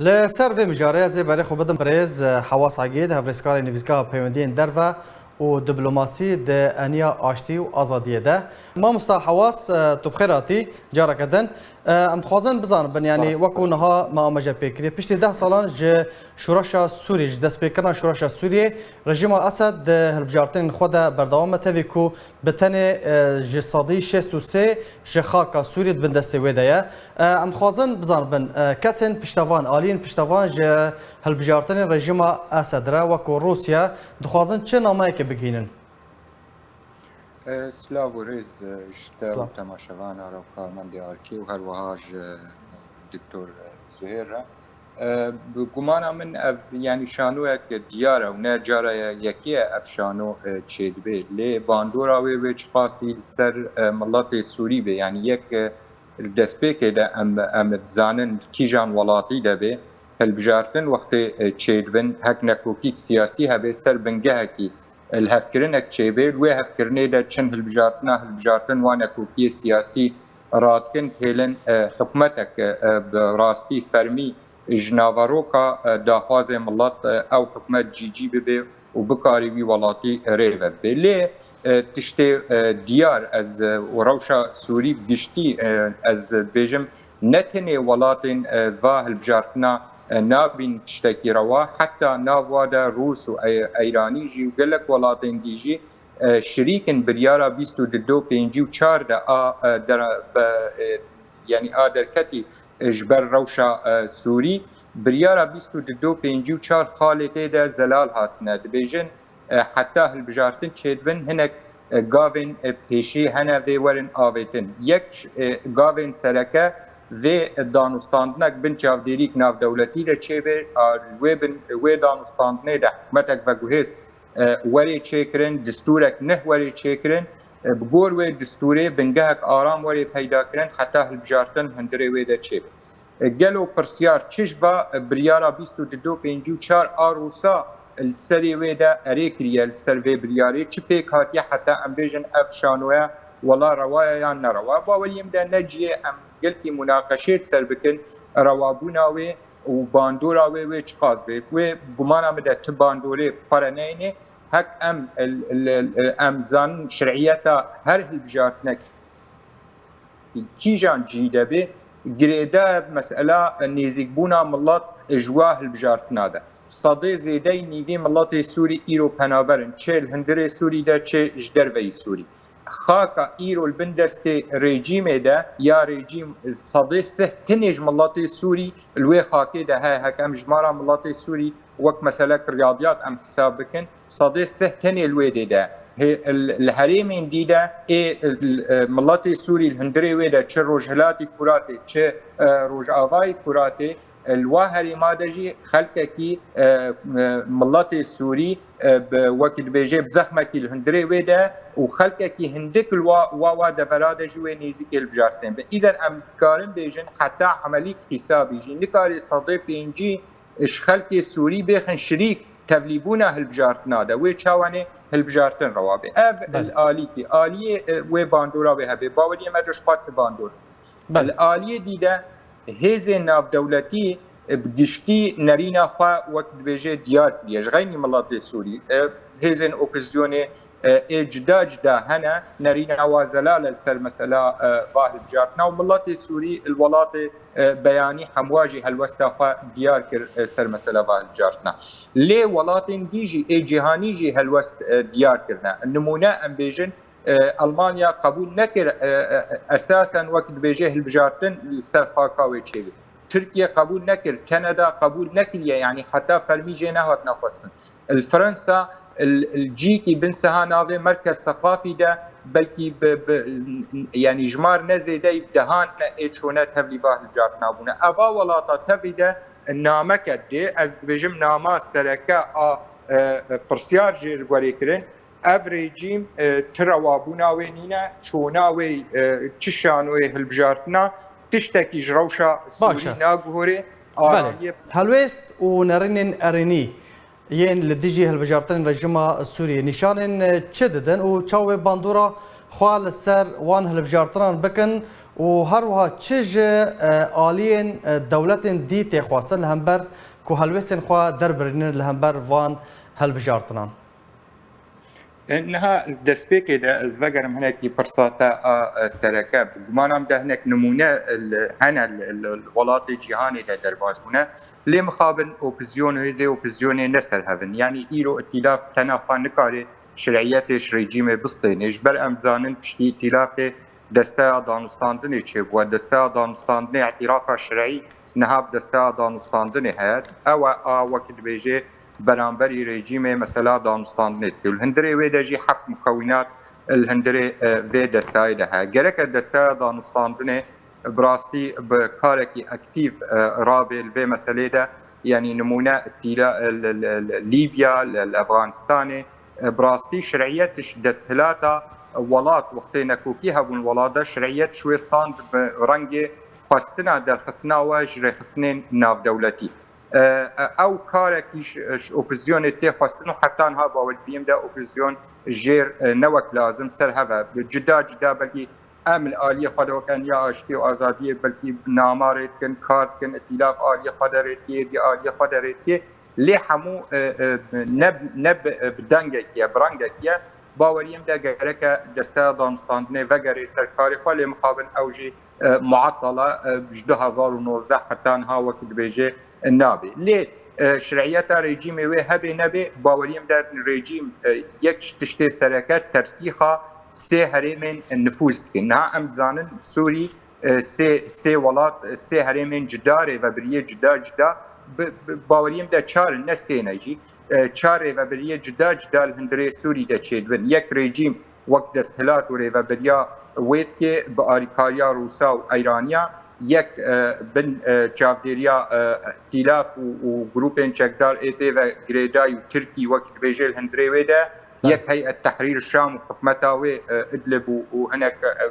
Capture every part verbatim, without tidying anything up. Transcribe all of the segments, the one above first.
Li ser vê mijarê ez ê berê xwe bidim birêz Hewas Egîd, hevrêzkarê nivîsgeha peywendiyên derve û diplomasî di eniya aştî û azadiyê de. Mamosta Hewas, tu bi xêr hatî, careke din. Em dixwazin bizanibin, yanî wekû niha me amaje pê kiriye. Piştî deh salan ji şoreşa Sûrî, ji destpêkirina şoreşa Sûriyê, rejîma Esed di hilbijartinên xwe de berdewam e, tevî ku bi tenê, e, ji sedî şêst û sê ji xaka Sûriyê di bin destê wê de ye. E, em dixwazin bizanibin, e, kesên piştevan, aliyên piştevan ji hilbijartinên rejîma Esed re, wekû Rûsya, dixwazin çi nameyekê bigihînin? E, silav û rêz, e, ji te û Silav. Temaşevana re û karmendê Arkê û her wiha ji, e, Doktor Zuhêr re. E, bi gumana min ev, yanî şanoyek diyar e û ne cara ye-, yekê ye ev şano, e, çêdibe. Lê bandora wê wê çiqasî li ser, e, miletê Sûrî be. Yanî yek, e, li destpêkê de em, em dizanin kîjan welatî de be. Hilbijartin wextê, e, çêdibin, hek nekokîk siyasî hebe, ser bingehekî, e, li hevkirinek çêbe. Li wê hevkirinê de çin hilbijartina, hilbijartin wan nekokiyê siyasî radikin, têlin, e, hikûmetek, e, bi rastî fermî ji naveroka, e, daxwazê milet, e, ew hikûmet cî cî bibe û bikarî wî welatî rê ve bibe. Lê, e, tiştê, e, diyar ez, e, û rewşa Sûrî bi giştî, e, ez dibêjim, ne tenê welatên, e, va hilbijartina, e, nabîn tiştekî rewa, heta nav wa de Rûs û, e, Eyranî jî û gelek welatên dî jî, e, şirîk in biryara bîst û du pêncî û çar de a, e, dera-, be, e, yanî a derketî, e, ji ber rewşa, e, Sûrî. Biryara bîst û du pêncî û çar xalê tê de zelal hatine. Dibêjin, e, heta hilbijartin çêdibin, hinek, e, gavên, e, pêşî hene vê werin avêtin. Yek, e, gavên sereke vê danûstandinek bin çavdêrîk navdewletî de çêbe, a, wê bin, wê danûstandinê de hikûmetek veguhêz, e, werê çêkirin, distûrek neh werê çêkirin, e, bi gor wê distûrê bingehek aram werê peyda kirin heta hilbijartin hundirê wê de çêbe. E, gelo pirsyar çi ji va, e, biryara bîst û du pêncî û çar a Rûsa li serê wê de erê kiriye, li ser vê biryarê çi pêk hatiye heta em bêjin ev şanoya wela rewa ye yan nerewa? Baweriyê min de ne cihê em gelkî munaqeşê li ser bikin rewabûna wê û bandora wê wê çiqas be. Wê gumana min de ti bandorê bi xwe re neyne. Hek em, em zanin şer'iyeta her hilbijartinek kîjan cihî de bê, girêdayê bi mesela nêzîkbûna milet ji wa hilbijartina de. Sedê zêdeyî nîvî miletê Sûrî îro penaber in, çê li hundirê Sûrî de, çê ji derveyî Sûrî. Xaka îro li bin destê rejîmê de ya rejîm sedê sih tenê ji miletê Sûrî li wê xakê de heye. Heke em jimara miletê Sûrî wek meselek riyadiyat em hesab bikin, sedê sih tenê li wê dê de. Hê, li, li herêmên dî de ê, e, miletê Sûrî li hundirê wê de çi Rojhilatî Furatê, çi, e, Rojavayî Furatê, e, li wa herêma de jî xelkekî, e, e, miletê Sûrî, e, bi, wekî dibêje bi zexmekî li hundirê wê de û xelkekî hindik li wa, wa, wa devera de jî wê nêzîkê hilbijartin be. Îzen em dikarin bêjin heta emelîk hîsabî jî nikarê sedê pêncî ji xelkê Sûrî bêxin şirîk tevlîbûna hilbijartina de, wê çawanê hilbijartin rewa be. Ev Belê. Li alîkî, aliyê, e, wê bandora wê hebe. Baweriyê me de ji xwe ti bandor. Belê. Li aliyê dî de hêzên navdewletî, e, bi giştî nerîna xwe wek dibêje diyar kiriye. Ji xeynî miletê Sûrî, e, hêzên opozisyonê, e, ê cuda cuda hene, nerîna wa zelal e li ser mesela, e, va hilbijartina û miletê Sûrî li welatê, e, beyanî hemwa jî helwesta xwe diyar kir, e, ser mesela va hilbijartina. Lê welatên dî jî ê cîhanî jî helwest, e, diyar kirine. Nimûne em bêjin, e, Almanya qebûl nekir, e, e, esasen wek dibêje hilbijartin li ser xaka wê çêbe. Tirkiye qebûl nekir, Kanada qebûl nekiriye, yanî heta fermî jê nehatine xwestin. Li Fransa, li, li cîkî bin siha navê Merkez Seqafî de belkî bi, bi, yanî jimar ne zêdeyî bi dehan ê çûne tevlî va hilbijartina bûne. Eva welata tevî de nameke dê, ez dibêjim nama sereke a, e, e, pirsyar jê guherê kirin. Ev rejîm, e, ti rewabûna wê nîne, çûna wê, e, çi şanoyê hilbijartina, tiştekî ji rewşa Sûrî Baş e. Naguhorê, Belê. Aramiyê Helwêst û nerînên erênî yên li dijî hilbijartinên rejîma Sûriyê nîşanên, e, çi didin û çawa wê bandora xwe li ser wan hilbijartinan bikin û her wiha çi ji, e, aliyên, e, dewletên dî tê xwestin li hember ku helwêstên xwe derbirînin li hember van hilbijartinan? E, niha destpêkê de ez vegerim hinekî pirsa te a, e, sereke. Bi gumana min de hinek nimûne li, hene li, li, li welatê cîhanê de derbas bûne. Lê mixabin opozisyon û hêzê opozîsyonê ne ser hev in. Yanî îro îtîlaf tena xwe nikare şiriyetê ji rejîmê bistêne. Ji ber em dizanin piştî îtîlafê desteya danûstandinê çêbûye. Desteya danûstandinê îtîrafa şirî niha bi desteya danûstandinê heye. Ew e a wekî dibêje beramberî rejîmê mesela danûstandinê dike. Li hundirê wê de jî heft mukewînat li hundirê, e, vê destayê de heye. Gereke desteya danûstandinê bi rastî bi karekî aktîf, e, rabê li vê meselê de, yanî nimûne tîla, e, li, li, li Lîbya, li, li Efganistanê, e, bi rastî şiriyet ji desthilata welat, wextê nekokî hebûn welat de, şiriyet ji wê stand bi rengê xwestina derxistina we ji rêxistinên navdewletî. E, e, ew karekî ji, ji opozisyonê tê xwestin û heta niha bawerî bîm de opozisyon jêr, e, ne wek lazim ser hev e. Bi cuda cuda belkî em li aliyê xwe de wek Eniya Aştî û Azadiyê belkî nama rê dikin, kar dikin, îtîlaf aliyê xwe de rê dikê, êdî aliyê xwe de rê dikê. Lê hemû, e, e, ne, ne bi, bi dengekî ye, bi rengekî ye. Baweriyê min de gereke desteya danûstandinê vegerê ser karê xwe, lê mixabin ew jî, e, muatala, e, ji du hezar û nozdeh heta niha wekî dibêje, e, nabê. Lê, e, şiriyeta rejîmê wê hebe nebe, baweriyê min de rejîm, e, yek ji tiştê sereke tersîxa sê herêmên nifûz dike. Niha em dizanin Sûrî, e, sê, sê welat, e, sê herêmên cuda, rêvebiriyê cuda cuda, bi, bi, baweriyê min de çar in, ne sê ne jî, e, çar rêvebiriyê cuda cuda li hundirê Sûrî de çêdibin. Yek rejîm wek desthilat û rêvebiriya wê dike bi alîkariya Rûsa û Eyraniya, yek, e, bin, e, çavdêriya, e, tîlaf û, û grûpên çekdar ê pê ve girêdayî û Tirkî wek dibêje li hundirê wê de, yek Heyet Tehrîr Şam û hikûmeta wê, e, Idlib û, û hinek, e,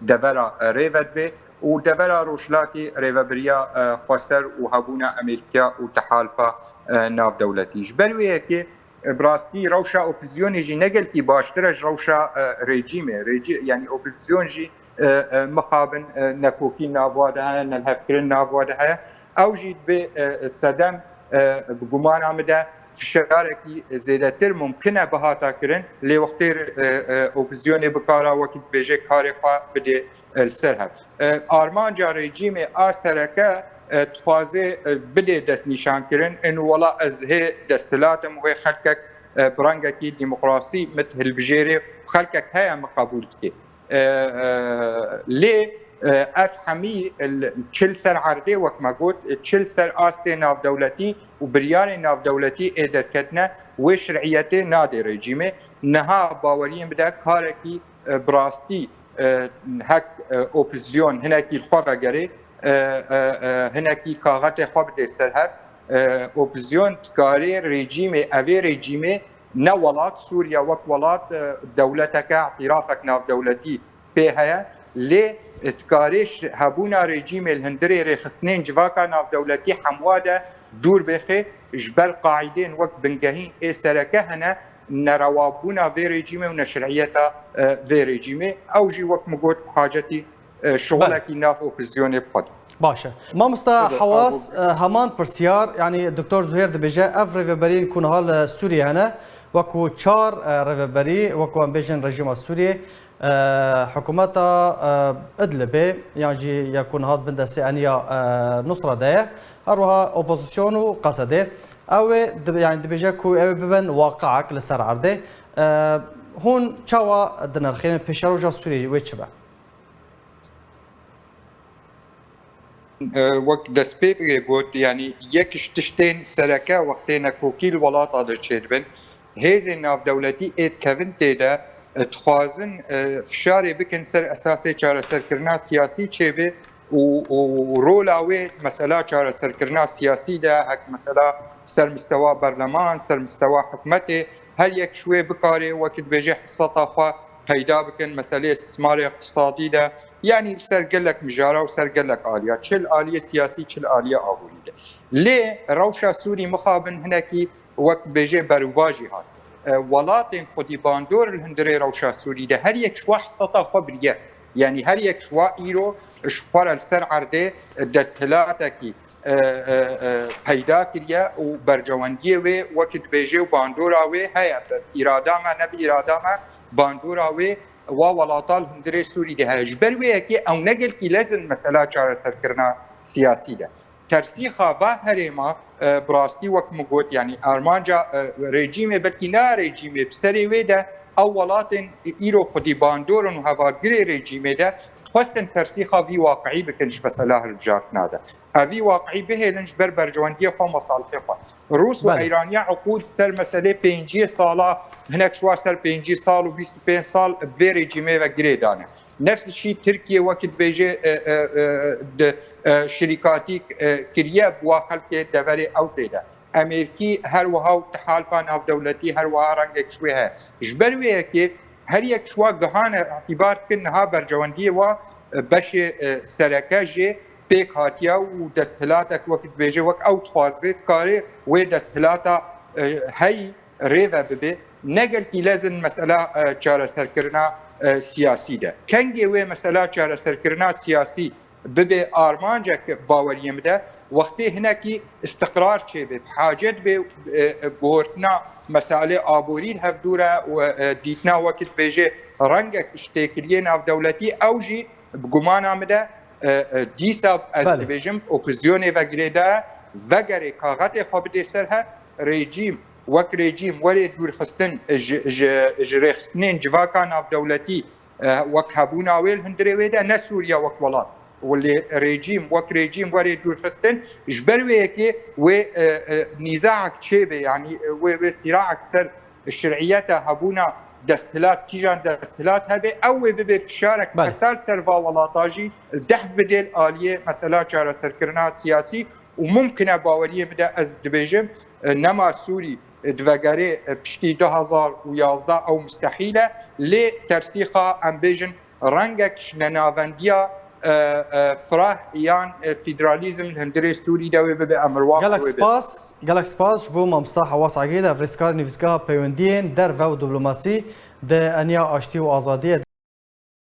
devera, e, rê ve dibe û devera Rojhilatî rêvebiriya, e, xweser û hebûna Amerîkiya û tehalifa, e, navdewletî. Ji ber wê yekê, e, bi rastî rewşa opozîsyonê jî ne gelkî baştir e ji rewşa, e, rejîmê. Rejî-, yanî opozîsyon jî, e, e, mixabin, e, nekokî nav wa de heye, nelhevkirin nav wa de heye. Ew jî dibe, e, sedem, e, bi gumana min de fişarekî zêdetir mumkin e bihata kirin, lê wextê, e, e, opozîsyonê bikara wekî dibêje karê xwe bidê, e, li ser hev. E, armanca rejîmê a sereke, e, dixwaze, e, bidê destnîşankirin, in wela ez hê desthilat im, wê xelkek, e, bi rengekî demokrasî min hilbijêrê, xelkek heye min qebûl dike. E, e, lê, e, ev hemî, e, çi li ser erdê, wek me got, çi li ser astê navdewletî û biryarên navdewletî ê derketine, wê şiriyetê nadê rejîmê. Niha baweriyê min de karekî, e, bi rastî, e, hek, e, opozîsyon hinekî li xwe vegerê, e, e, e, hinekî kaxetê xwe bidê ser hev. E, opozîsyon dikarê rejîmê, evê rejîmê ne welat, Sûriye wek welat, e, dewleteke, îtirafek navdewletî pê heye, lê, e, dikarê ji hebûna rejîmê li hundirê rêxistinên civaka navdewletî hemwa de dûr bêxê, ji ber qaîdên wek bingehîn ê sereke hene, nerewabûna vê rejîmê û neşiriyeta, e, vê rejîmê. Ew jî wek min got, bi hacetî, e, şixulekî nav opozîsyonê bi xwe de. Baş e. Mamosta Hewas, e, heman pirsiyar, yanî Doktor Zuhêr dibêje, ev rêveberiyên ku niha li Sûriyê hene, wekû çar, e, rêveberî, wekû em bêjin rejîma Sûriyê, e, hikûmeta, e, Idlibê, yan jî ya ku niha di bin destê Eniya, e, Nusra de ye, her wiha opozîsyon û Qesedê. Ew ê dib-, yanî dibêje ku ew ê bibin waqiek li ser erdê. E, hûn çawa dinirxînin pêşeroja Sûriyeyê wê çi be? E, wek destpêkê got, yanî yek ji tiştên sereke wextê nekokî li welata de çêdibin, hêzên navdewletî ê dikevin tê de, e, dixwazin, e, fişarê bikin ser esasê çareserkirina siyasî çêbe û, û rola wê mesela çareserkirina siyasî de, hek mesela ser mistewa berleman, ser mistewa hikûmetê, her yek ji wê bikare wekî dibêje hisseta xwe peyda bikin, meseleyê istismarê iqtisadî de, yanî ser gelek mijara û ser gelek aliya, çi li aliyê siyasî, çi li aliyê aborî de. Lê rewşa Sûrî mixabin hinekî wek bêjê berûvajî hat. e, welatên xwedî bandor li hundirê rewşa Sûrî de her yek ji wa heseta xwe biriye. Yanî her yek ji wa îro ji xwe re li ser erdê, e, desthilatekî, e, e, e, peyda kiriye û bercewendiyê wê wekî dibêje û bandora wê heye. Bi îrada me ne bi îrada me bandora wê wa welata li hundirê Sûrî de heye. Ji ber wê yekê ew ne gelkî lez in mesela çareserkirina siyasî de. Tersîxa va herêma, e, bi rastî wek min got, yanî armanca, e, rejîmê, belkî ne rejîmê, bi serê wê de ew welatên îro xwedî bandor in û hevalgirê rejîmê de dixwestin tersîxa vî waqiî bikin ji mesela hilbijartina de. Ev vî waqiî bihêlin ji ber bercewendiyê xwe, mesalihê xwe. Rûs û Belê. Eyraniya uqûd ser meselê pêncî sala, hinek ji wa ser pêncî sal û bîst û pênc sal bi vê rejîmê ve girê dane. Nefs şî Tirkiye wekî dibêje, e, e, e, di, e, şirîkatîk, e, kiriye bi wa xelkê deverê ew tê de. Emerîkî her wiha û tihalifa navdewletî her wiha rengek ji wê heye. Ji ber wê yekê her yek ji wa gihane îtîbar dikin niha bercewendiyê wa, e, beşê, e, sereke jê pêk hatiye û desthilatek wekî dibêje wek ew dixwaze dikare wê desthilata, e, heyî rêve bibe. Ne gelkî lez in mesela, e, çareserkirina, e, siyasî de. Kengê wê mesela çareserkirina siyasî bibe armancek baweriyê min de, wextê hinekî istiqrar çêbe, bi hacet bê, e, e, guhertina meselê aborî li hevdû re û, e, dîtina wekî dibêje rengek ji têkiliyê navdewletî, ew jî bi gumana min de, e, e, dîsa ez Belê. dibêjim opozisyonê ve girêdayî, vegerê kaxetê xwe bidê ser hev, rejîm wek rejîm werê dûrxistin ji, ji, ji rêxistinên civaka navdewletî, e, wek hebûna wê li hundirê wê de, ne Sûriye wek welat. Lê rejîm wek rejîm werê dûrxistin, ji ber wê yekê wê, e, e, nîzaek çêbe, yanî, e, wê, wê sîraek ser şiriyeta hebûna desthilat, kîjan desthilat hebe, ew wê bibe fişarek Belê. heta li ser va welata jî dehf bidê li aliyê mesela çareserkirina siyasî û mumkin e baweriyê min de ez dibêjim, e, nema Sûrî, e, divegere, e, piştî du hezar û yazdeh ew mustehîl e, lê tersîxa em bêjin rengek ji nenavendiya, e, e, firah yan, e, federalîzm li hundirê Sûrî de wê bibe emir wa Gelek wê bibe. spas, gelek spas ji bo mamosta Hewas Agê de, ev rêzkar nivîsgeha peywendiyên derve û diplomasî di eniya aştî û azadiyê